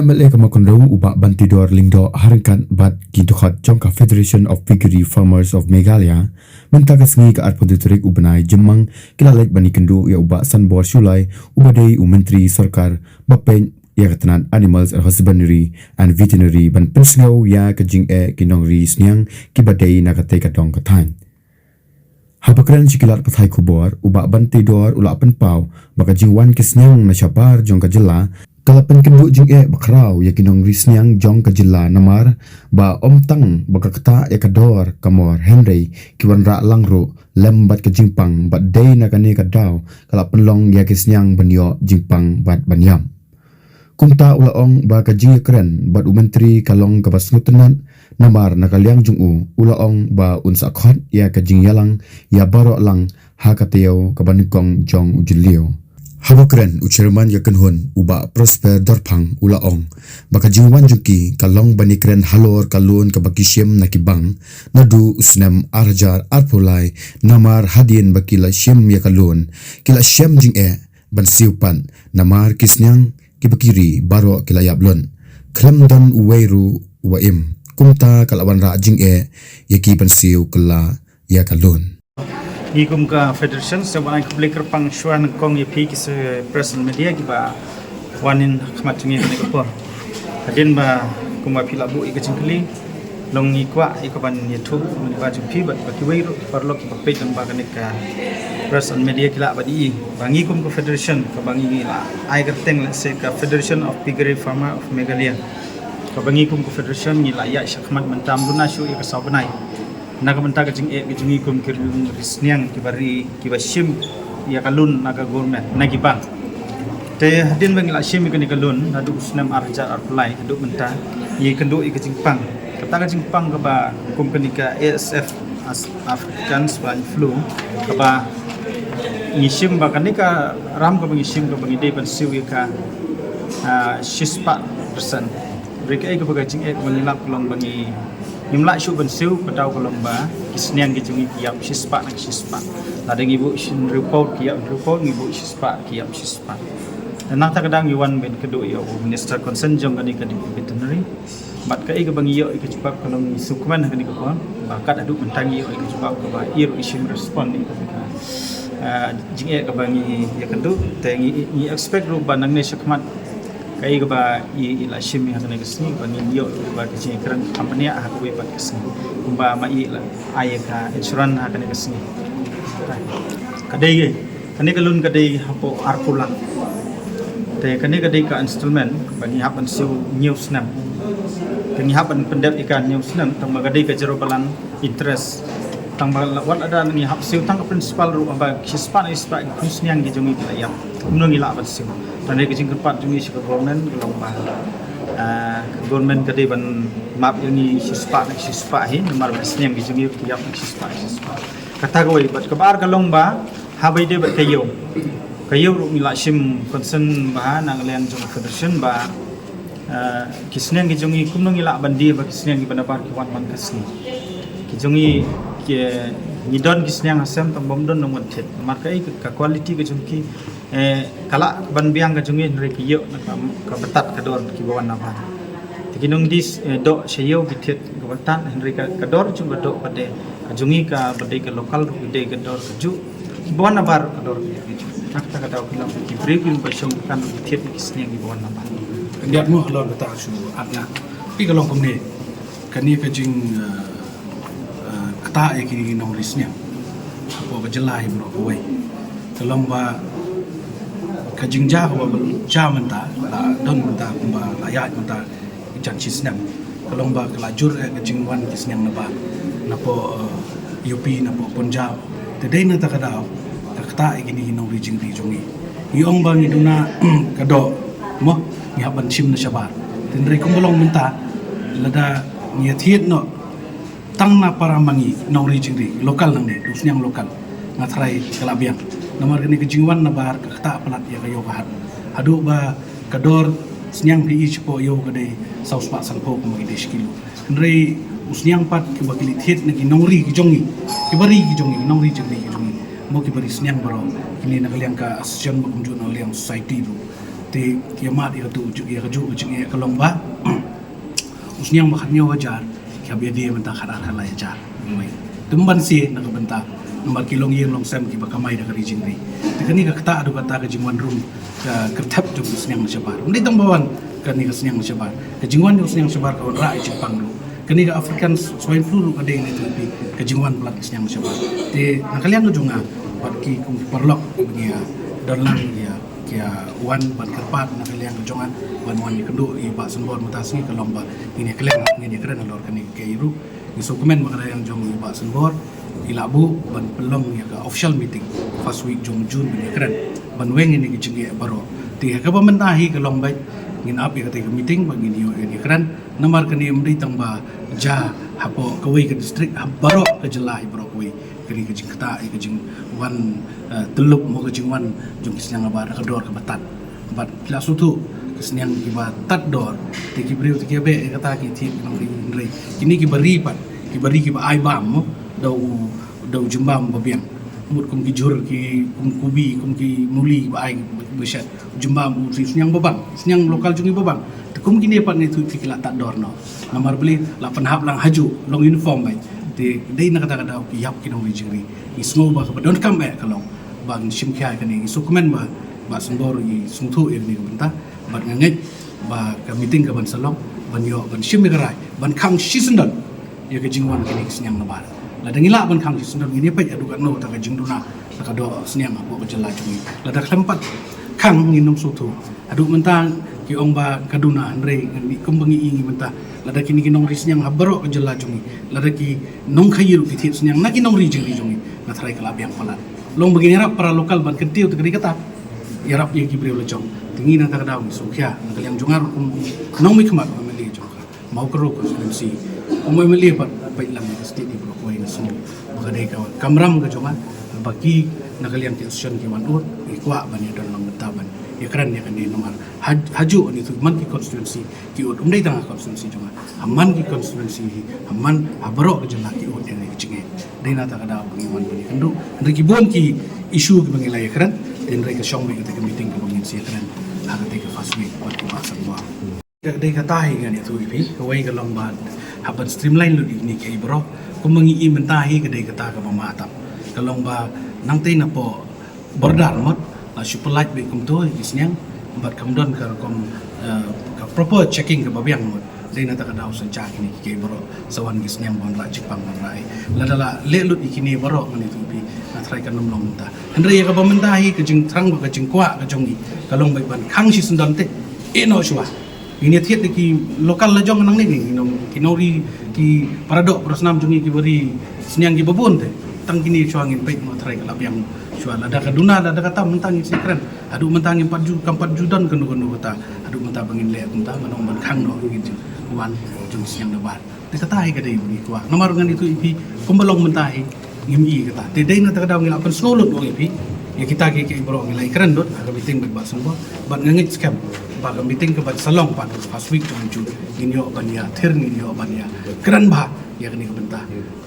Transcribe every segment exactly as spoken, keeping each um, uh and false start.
M L A ka Mawkynrew u Bah Banteidor Lyngdoh ha ryngkat bad ki dkhot jong ka Federation of Piggery Farmers of Meghalaya, mynta ka sngi ka arphew tarik u bnai Jymmang ki la leit ban ïakynduh ïa u Bah Sanbor Shullai uba dei u Myntri Sorkar ba peit ïa ka tnat Animals and Husbandry and Veterinary ban pynsngew ïa ka jingeh ki nongri sniang kiba dei na katei ka dong ka thaiñ. Haba kren sha ki lad pathai khubor, u Bah Banteidor u la pynpaw ba ka jingwan ki sniang na shabar jong ka jylla ka la pynkynduh jingeh bakhraw ïa ki nongri sniang jong ka jylla namar ba ym tang ba ka ktah ïa ka dor ka mor hynrei ki wanrah lang ruh lem bad ka jingpang bad dei na kane ka daw ka la pynlong ïa ki sniang ban ïoh jingpang bad ban ïap. Kumta u la ong ba ka jingïakren bad u Myntri ka long kaba sngewtynnat namar na ka liang jong u u la ong ba un sa khot ïa ka jingïalang ïa baroh lang ha ka taïew kaba nyngkong jong u jylliew. Haba kren u Chairman ka kynhun u Bah Prosper Dorphang u la ong ba ka jingwan jong ki ka long ban ïakren halor ka loan kaba ki shim na ki bank naduh u snem ar hajar arphew lai namar hadien ba ki la shim ïa ka loan ki la shem jingeh ban siew pat namar ki sniang kiba ki ri baroh ki la ïap lut. Khlem don uwei ruh uba im. Kumta ka la wanrah jingeh ïa ki ban siew kylla ïa ka loan. Ngi kum ka federation sa wan ai khublei kyrpang shuwa nyngkong ïa phi ki sa press and media kiba wan ha khmat jong ngi ha kane ka por. Hadien ba kumba phi la buh ïa ka jingkylli, long ngi kwah ïa ka ban ïathuh mynba jong phi bad ba kiwei ruh ki paralok kiba peit lyngba kane ka press and media ki lah ban ïohi ba ngi kum ka federation kaba ngi la ai kyrteng lehse ka Federation of Piggery Farmer of Meghalaya. Kaba ngi kum ka federation ngi la ïaid shakhmat mynta ym duna shuh ïa ka saw bnai na ka bynta ka jingeh ka jong ngi kum ki nongri sniang kiba ri kiba shim ïa ka loan na ka government na ki bank. Te hadien ba ngi la shim ïa kane ka loan naduh u snem ar hajar arphew lai haduh mynta ngi kynduh ïa ka jingpang. Kata ka jingpang kaba kum kane ka A S F, As-, African Swine Flu, kaba ngi shim ba kane ka ram kaba ngi shim kaba ngi dei ban siew ïa ka, ah, shispah percent. Hynrei kaei kaba ka jingeh kaba ngi lap ka long ba ngi ngim lah shuh ban siew, ka daw ka long ba ki sniang ki jong ngi ki ïap shispah na ki shispah. Lada ngi buh hynriew pound ki ïap hynriew pound, ngi buh shispah ki ïap shispah. Te nangta ka daw ngi wan ban kynduh ïa u minister concern jong kane ka veterinary. Bad kaei kaba ngi ïoh ïa ka jubab ka long ngi sngewkmen ha kane ka por ba kat haduh mynta ngi ïoh ïa ka jubab kaba i ruh i shim respond ïa ka, ah, jingeh kaba ngi ïakynduh. Te ngi, ngi expect ruh ba nangne shakhmat kaei kaba i, i la shim ha kane ka sngi ba ngin ïoh ba ka jingïakren kam bniah ha kawei pat ka sngi kumba ma i la ai ïa ka insurance ha kane ka sngi. Ka dei, kane ka loan ka dei hapoh arphew lak. Te kane ka dei ka installment ba ngi hap ban siew hynñiew snem. Te ngi hap ban pyndep ïa ka hynñiew snem tang ba ka dei ka zero balance interest. Tang ba la, wat lada ngi hap siew tang ka principal ruh ba shispah na shispah ki khun sniang ki jong ngi ki la ïap. Kumno ngi lah ban siew? Tang dei ka jingkyrpad jong ngi sha ka government ka long ba, ah, ka government ka dei ban map ïa ngi shispah na shispah hi namar ba ki sniang ki jong ngi ki ïap na shispah na shispah. Kata kawei bad kaba ar ka long ba haba ïadei bad ka ïew. Ka ïew ruh ngi la shim concern bha na ka liang jong ka federation ba Ah, ki sniang ki jong ngi kumno ngi lah ban die ba ki sniang kiba nabar ki wan man ka sngi. Ki jong ngi ki, ngi don ki sniang ha sem tang bym don nongwan thied. Namar kaei ka, ka quality ka jong ki, eh, ka lah ban biang ka jong ngi hynrei ki ïoh na ka, ka btat ka dor kiba wan nabar. Te ki nongdie, eh, doh sha ïew ki thied kaba tad hynrei ka, ka dor jong ka doh pat de ka jong ngi kaba dei ka local ruh ka dei ka dor kajuh. Kiba wan nabar ka dor kajuh. Na kata ka daw ki long ki briew kiba shong kan ki thied ki sniang kiba wan nabar. Khyndiat mo halor kata shu at nga. Phi ka long kumne. Kane ka jing, eh, eh, ktah ïa ki nongri sniang hapoh ka jylla hi baroh kawei. Ka long ba ka jingjia kaba jia mynta la don mynta kumba la ïaid mynta jan shi snem. Ka long ba ka la jur eh ka jingwan ki sniang nabar napoh, eh, U P napoh Punjab. Te dei na kata ka daw ka ktah ïa kine ki nongri jingri jong ngi. Ngi ong ba ngi duna ka doh mo ngi hap ban shim na shabar. Te hynrei kumba long mynta lada ngi ïathied noh tang na para ma ngi nongri jingri local nangne, u sniang local. Nga tharai ka la biang. Namar kane ka jingwan nabar ka ktah palat ïa ka ïew ka hat. Haduh ba ka dor sniang phi i shapoh ïew ka dei saw spah sanphew kumba ki dei shi kilo. Hynrei u sniang pat kiba ki leit thied na ki nongri ki jong ngi. Kiba ri ki jong ngi, nongri jingri ki jong ngi. Mo kiba ri sniang baroh. Kine na ka liang ka association ba kumjuh na ka liang society ruh. Te ki ïa mad ïa ka tu, ïa ka juh ka jingeh ka long ba u sniang ba khathynñiew hajar ki hap ïa die mynta khatar khatlai hajar. Te ban siew na ka bynta namar ki longïing longsem kiba kamai da ka ri jingri. Te kane ka ktah haduh katta ka jingwan rung ka kyrthep jong u sniang na shabar. Ym dei tang ba wan kane ka sniang na shabar, ka jingwan jong u sniang shabar ka wanrah ïa jingpang ruh. Kane ka African swine flu ruh ka dei ne tu phi ka jingwan palat ka sniang na shabar. Te na ka liang ka jong nga bad ki kum ki paralok ba ngi ïa don lang ïa ki ïa wan ban kyrpad na ka liang ka jong nga ban wan ïakynduh ïa i Bah Sanbor mynta sngi ka long ba ngin ïa kren, ngin ïa kren halor kane ka case ruh. Ngi sngewkmen ba ka liang jong i Bah Sanbor i la buh ban pynlong ïa ka official meeting first week jong June ban ïa kren ban weng ïa kine ki jingeh baroh. Te ha kaba mynta hi ka long ba ngin ap ïa kata ka meeting ba ngin ïoh ïa kren. Namar kane ym dei tang ba jia hapoh kawei ka district, ha baroh ka jylla hi baroh kawei. Kane ka jingktah ïa ka jingwan, eh, tyllup mo ka jingwan jong ki sniang nabar ha ka dor kaba tad. Bad phi la sngewthuh ki sniang kiba tad dor te ki briew te ki ïa beh ïa kata ki thied ki nongri, hynrei kine kiba ri pat, kiba ri kiba ai bam mo da u, da u jingbam ba biang. Mut kum ki jhur, ki kum kubi, kum ki muli ba ai ba shet. Jingbam u sniang babang, sniang local jong ngi babang. Te kum kine pat ngi tu ki la tad dor noh. Namar balei? La pynhap lang hajuh, long uniform beit. Te dei na kata ka daw ki ïap ki nongri jingri. Ngi sngew ba kaba donkam eh ka long ba ngin shim khia ïa kane. Ngi sngewkmen ba Bah Sanbor i sngewthuh ïa kane ka bynta bad nga ngeit ba ka meeting kaban sa long ban ïoh ban shim ïa ka rai ban khang shisyndon ïa ka jingwan kine ki sniang nabar. Lada ngi lah ban khang shisyndon ngin ïa peit haduh katno kata ka jingduna na ka doh sniang hapoh ka jylla jong ngi. Lada khlem pat khang ngin ym sngewthuh. Haduh mynta ki ong ba ka duna, hynrei ngan kum ba ngi ïohi mynta lada kine ki nongri sniang ha baroh ka jylla jong ngi, lada ki nongkhaïi ruh ki thied sniang na ki nongri jingri jong ngi, nga tharai ka la biang palat. Long ba ngin ïarap para local ban kyntiew te ka dei kata, ïarap ïa ki briew la jong. Te ngi na kata ka daw ngi sngewkhia na ka liang jong nga ruh kum nongmihkhmat u MLA jong ka Mawkyrwat constituency, kum u MLA pat peit lang ïa ka state hi baroh kawei, nga sngew ba ka dei ka kamram ka jong nga ba ki na ka liang ki association ki wan ud, ngi kwah ban ïa don lang mynta ban ïa kren ïa kane namar ha, hajuh ne tu man ki constituency ki ud, ym dei tang ha constituency jong nga, ha man ki constituency hi, ha man ha baroh ka jylla ki ud ïa kane ka jingeh. Dei na kata ka daw ba ngi wan ban ïakynduh. Hynrei ki bun ki issue kiba ngi la ïakren, hynrei ka shong beit kata ka meeting kaba ngin sa ïakren ha kata ka first week bad ki Bah Sanbor. Ka dei kata hi ngan ïathuh ïa phi, kawei ka long ba hap ban streamline lut ïa kine kiei baroh. Kumba ngi i mynta hi ka dei kata kaba ma tam. Ka long ba nangtei napoh border mut la shu pyllait beit kumto ïa ki sniang bad kam don ka rukom, eh, ka proper checking kaba biang mut. Dei na kata ka daw sa jia kine kiei baroh, sa wan ki sniang ban rah jingpang ban rah. Lada la leh lut ïa kine baroh ngan ïathuh ïa phi, nga tharai kan ym long mynta. Hynrei ïa kaba mynta hi ka jingthrang bad ka jingkwah ka jong ngi ka long beit ban khang shisyndon te. Ïeh noh shuwa. Ngin ïa thied da ki local la jong nangne, ki nong, ki nongri, ki para doh para snam jong ngi kiba ri sniang kiba bun te. Tang kine shuwa ngin peit, nga tharai ka la biang shuwa. Lada ka duna, lada kata mynta ngin sa kren. Haduh mynta ngim pat ju, kam pat ju don kano kano kata. Haduh mynta ba ngin leh kumta, ban ong ban khang noh ïa ki jingwan jong ki sniang nabar. Te kata hi ka dei ba ngi kwah. Namar ngan ïathuh ïa phi, kumba long mynta hi ngim i kata. Te dei na kata ka daw ngi la pynsngew lut ïa phi, ïa kita kiei kiei baroh ngi la ïakren lut ha ka meeting bad Bah Sanbor. Bad nga ngeit skhem ba ka meeting kaban sa long pat first week jong June ngin ïoh ban ïathir, ngin ïoh ban ïakren bha ïa kane ka bynta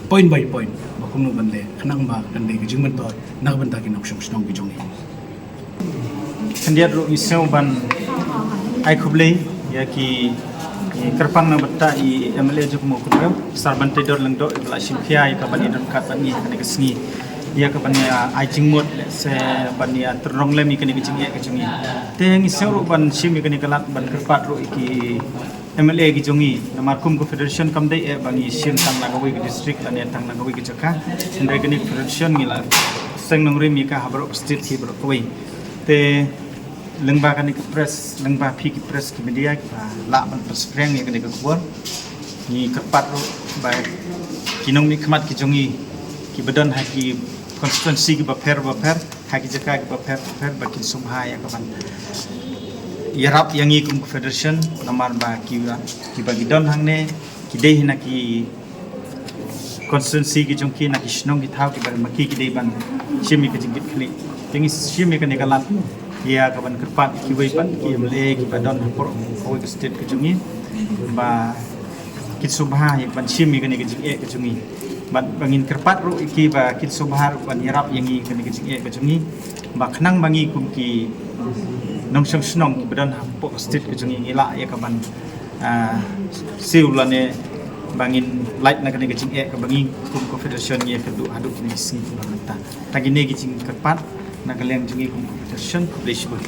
point by point ba kumno ban leh khnang ba kan dei ka jingmyntoi na ka bynta ki nongshong shnong ki jong ngi. Khyndiat ruh ngi sngew ban ai khublei ïa ki, ki kyrpang na bynta i MLA jong ka Mawkyrwat, Sir Banteidor Lyngdoh, iba la shim khia ïa ka ban ïa don kat bad ngi ha kane ka sngi, ïa ka ban ïa ai jingmut lehse ban ïa tyrnong lem ïa kane ka jingeh ka jong ngi. Te ngi sngew ruh ban shim ïa kane ka lad ban kyrpad ruh ïa ki MLA ki jong ngi, namar kum ka federation kam dei eh ba ngi shim tang na kawei ka district lane tang na kawei ka jaka. Hynrei kane ka federation ngi la seng nongrim ïa ka ha baroh ka state hi baroh kawei. Te lyngba kane ka press, lyngba phi ki press ki media kiba lah ban pynskriang ïa kane ka khubor, ngi kyrpad ruh ba ki nongmihkhmat ki jong ngi kiba don ha ki constituency kiba pher ba pher, ha ki jaka kiba pher ba pher, ba kin sngewbha ïa ka ban ïarap ïa ngi kum ka federation, namar ba kiba, kiba ki don hangne ki dei hi na ki constituency ki jong ki, na ki shnong ki thaw kiba ma ki ki dei ban shim ïa ka jingkitkhlieh. Te ngi shim ïa kane ka lad ïa ka ban kyrpad ïa kiwei pat ki MLA kiba don hapoh kawei ka state ka jong ngi ba kin sngewbha ïa ka ban shim ïa kane ka jingeh ka jong ngi. Bad ba ngin kyrpad ruh ïa ki ba kin sngewbha ruh ban ïarap ïa ngi ïa kane ka jingeh ka jong ngi, ba khnang ba ngi kum ki nongshong shnong kiba don hapoh state ka jong ngi, ngi lah ïa ka ban, ah, siew lane ba ngin lait na kane ka jingeh kaba ngi kum ka federation ngi ïa ka duh haduh kine ki sngi kiba mynta. Tang kine ki jingkyrpad na ka liang jong ngi kum ka federation. Khublei shibun.